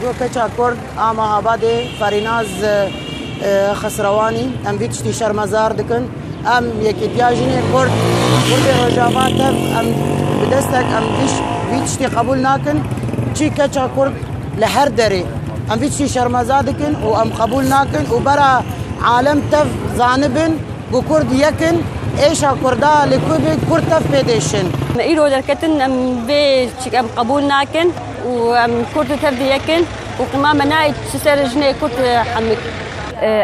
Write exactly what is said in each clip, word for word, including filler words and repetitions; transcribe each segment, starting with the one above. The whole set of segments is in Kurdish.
Go keça Kurd a Mehabadê Ferînaz, e, e, Xesrewanî, em vî tiştî şermezar dikin. Em yekîtiya jinê Kurd, Kurdê Rojava tev em bi destek em vî, vî tiştî qebûl nakin. Çi keça Kurd li her derê em vî tiştî şermeza dikin û em qebûl nakin û bera alem tev zanibin. Ku Kurd yek in, êşa Kurda li ku be, Kurd tev pê dêşin. Me îro derketin, em vê çik em qebûl nakin û em Kurd tev de yek in û qima me nayê çi ser jinê Kurd hemik.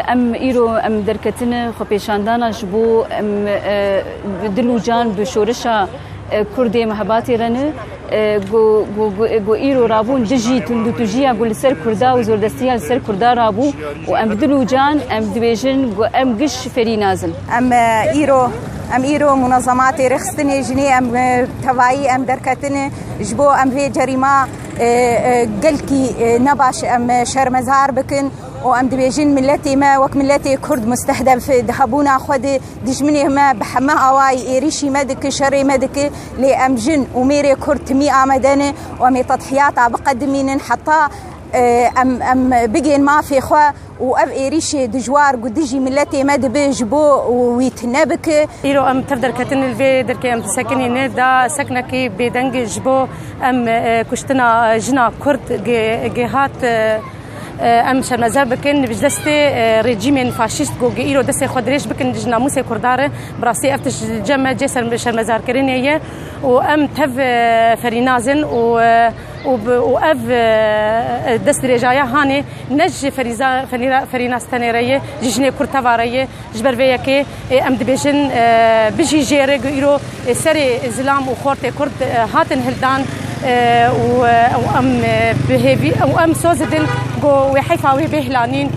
Em îro em derketine xwepêşandana ji bo em, e, bi dil û can bi şoreşa, e, Kurdê Mehebatê re ne. E, ku, ku, ku, ku îro rabûn dijî tundûtûjiya ku li ser Kurda û zordestiya li ser Kurda rabû û em bi dil û can em dibêjin ku em giş ferî nazin. Em, e, îro, em îro munezematê rêxistinê jinê em, e, tevayî em derketine ji bo em vê cerîma, e, e, gelkî, e, nebaş em, e, şermezar bikin û em dibêjin miletê me wek miletê Kurd mustehdef di hebûna xwe de Dijminê me bi heme awayî êrîşî me dike, şerê me dike, lê em jin û mêrê Kurd timî amade ne û em ê tedhiyata biqedimînin heta, e, em, em bigên mafê xwe û ev êrîşê dijwar ku dijî miletê me dibe ji bo wî tune bike. Îro em tev derketin li vê derkê em disekinîne da seknekî bêdeng ji bo em, e, kuştina jina Kurd ge-, gehat, e, Em şermezar bikin ji destê, e, rejîmên faşîst ku îro destê xwe dirêj bikin ji namûsê Kurda re. Bi rastî ev tişt li cem me cê ser-, şermezarkirinê ye û em tev, e, ferînazin û, e, û bi, û ev, e, destdirêjaya hanê ne ji ferîza-, ferîra-, ferînaz tenê re ye, ji jinê Kurd teva re ye. Ji ber vê yekê, e, em dibêjin, e, bijî jê re ku îro, e, serê zilam û xortê Kurd, e, hatin hildan, e, û, e, û em, e, bi hêvî û em soz didin ku wê heyfa wê bê hilanîn